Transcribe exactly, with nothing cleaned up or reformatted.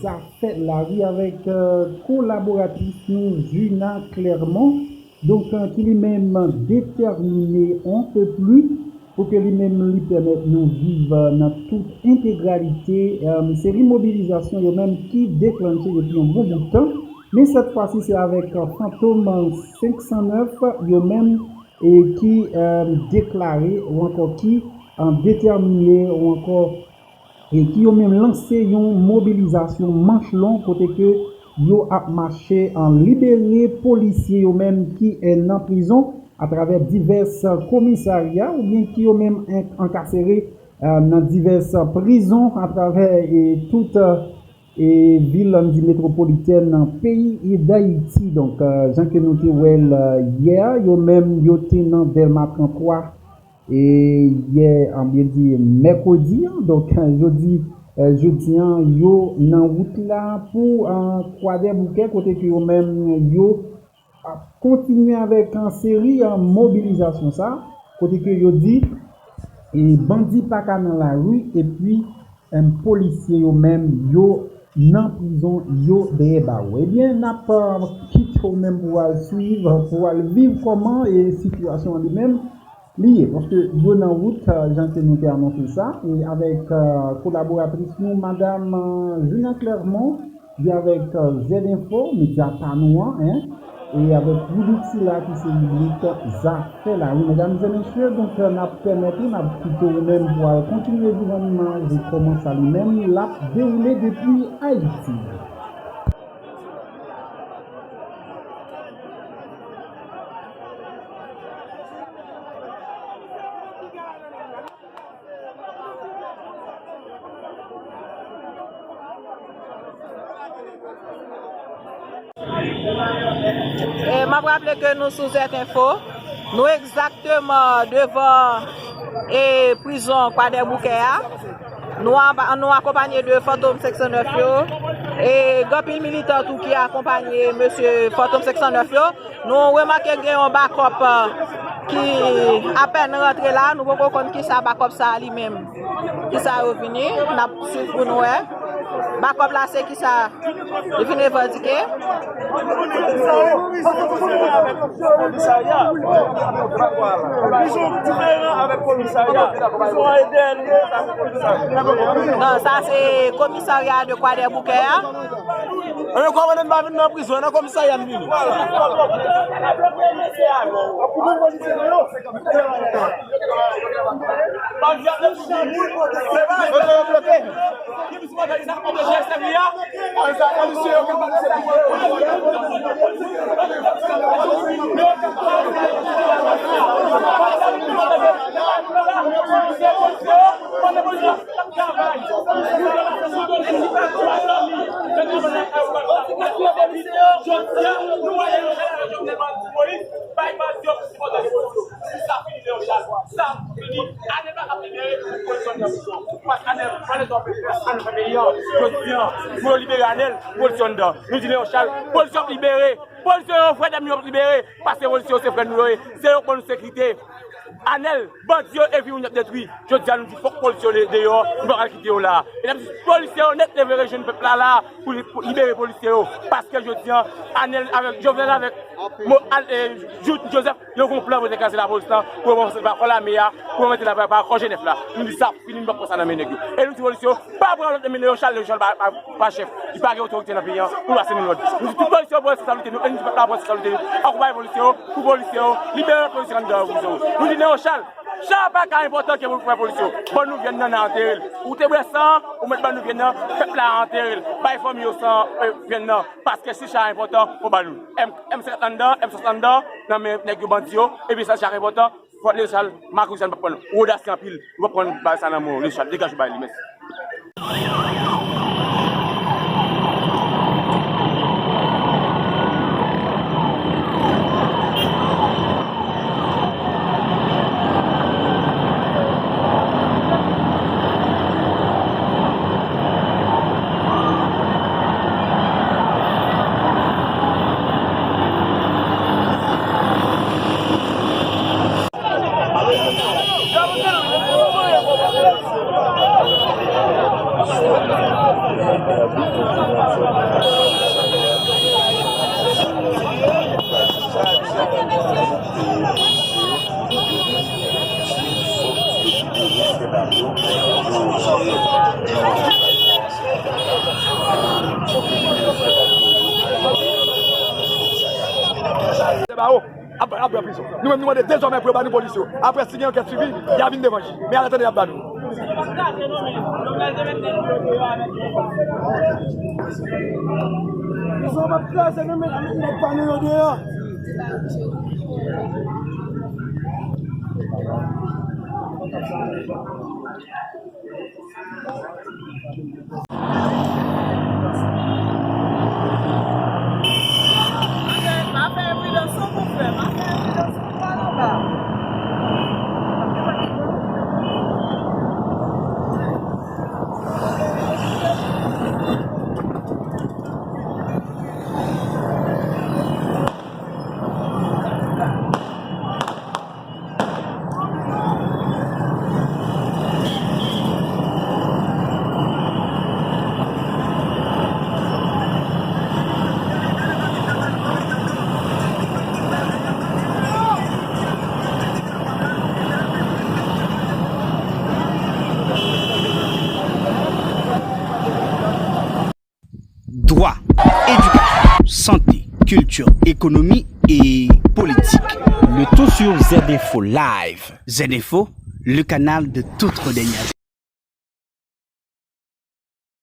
Zafè lari avèk, euh, kolaboratris nou Juna Clermont, donk, euh, ki li menm detèmine on pe pli pou ke li menm li pèmèt nou viv, euh, nan tout entegralite, euh, seri mobilizasyon yo menm ki deklanche depi yon bon bout tan. Men sèt fwa si se avèk, euh, Fantom senk san nèf yo menm e ki, euh, deklare ou ankò ki, euh, detèmine ou ankò e ki yo menm lanse yon mobilizasyon manch long kote ke yo ap mache an libere polisye yo menm ki, eh, nan prizon atravè divès komisarya oubyen ki yo menm en-, ankasere, eh, nan divès prizon atravè, eh, tout, eh, vil, ann di, metwopolitèn nan peyi Dayiti. Donk, eh, jan ke nou te wè l, eh, yè, yo menm yo te nan Dèlma trant twa e yè, an byen di, mèkredi an, donk, jodi, eh, jodi an, yo nan wout la pou, eh, Kwadèboukè, kote ke yo menm, yo ap kontinye avèk, eh, seri, eh, mobilizasyon sa, kote ke yo di, e bandi pa ka nan lari, epi, eh, polisye yo menm, yo nan prizon, yo dèyè bawo. Ebyen, n ap, eh, kite w menm pou w al swiv, pou w al viv kòman e sitiyasyon an li menm li ye, paske yo nan wout, eh, jan ke nou te anonse sa, e avèk, eh, kolaboratris nou, madam, eh, Juna Clermont, li avèk, eh, Z Info, medya pa nou an, en, e avèk ribrik sila ki se ribrik Zafè Lari. Medam e mesye, donk, eh, n ap pèmèt ou, n ap kite ou menm pou al kontinye viv an imaj e kòman sa li menm l ap dewoule depi Ayiti. E m ap raple ke nou sou Z Info. Nou egzakteman devan, e, prizon Kwadèboukè a. Nou ap, nou akonpanye de Fantom senk san nèf yo. E gen anpil militan tou ki akonpanye mesye Fantom senk san nèf yo. Nou remake gen yon bakòp, eh, ki apèn rantre la. Nou poko konn kisa bakòp sa a li menm. Kisa yo vini, n ap swiv pou nou wè. Bakòp la se kisa? Li vin revandike. Komisarya. Li jwenn diferan avèk komisarya. Li jwenn ede l avèk komisarya. Non, sa se komisarya de Kwadèboukè a. Anben, kòmandan m pa vin nan prizon, nan komisarya m vini. Bay bandi yo sipòte revolisyon. Si sa fini, Leon Charles, sa fini. Anèl pa ap libere polisyon nan prizon. Paske Anèl, Anèl fè peyi an. Jodi an, pou yo libere Anèl, polisyon anndan. Nou di Leon Charles, polisyon ap libere. Polisyon yo frè dam yo ap libere. Paske polisyon yo se frè nou yo ye. Se yo k ban nou sekirite. Anèl, bandi yo epi moun y ap detwi. Jodi a, nou di fòk polisye yo de-, deyò, nou pa ka kite yo la. E n ap di polisye yo nèt leve rejwenn pèp la la pou li, pou libere polisye yo. Paske jodi a, Anèl avèk Jovenel avèk Mo-, Al-, e, Jout Joseph, yo gon plan pou yo te kraze lapolis lan, pou yo mete pa kò lame a, pou yo mete la pa, pa kò Jenèf la. Nou di sa fini, nou p ap pran sa nan men nèg yo. E nou di polisye yo, pa pran lòt nan men Leon Charles, Leon Charles pa, pa, pa chèf. Li pa gen otorite nan peyi an pou l pase nou lòd. Nou di tout polisye yo pran responsablite nou, e nou di pèp la pran responsablite nou. Akonpaye polisye yo, pou polisye yo, libere lòt polisye anndan yo, polisye yo. Nou di Leon Charles, cha pa ka enpòtan ke pou frè polisye yo. Ban nou vyann nan, n a antere l. Ou te bwè san an, ou mèt ban nou vyann nan, pèp la a antere l. Bay fanmi yo san, e, vyann nan. Paske si cha a enpòtan, fò ban nou. M, M sèt anndan, M sèt anndan, nan men nèg yo bandi yo, epi sa cha enpòtan, fò Leon Charles, Marc Roussel p ap pran l. Ou odasye anpil, ou p ap pran bagay sa nan men w, Leon Charles, degaje w bay li, mèsi. Ap, ap pran prizon. Nou menm, nou mande dezòmè pou yo ba nou polis yo. Apre, si gen ankèt swivi, y a vin devan jij. Men alè tande y ap ba nou. Prizon ap kraze, nou met nèg pa nou yo deyò. Dwa, edikasyon, sante, kilti, ekonomi e politik. Le tout sur Z Info Live. Z Info, le canal de toute redingnité.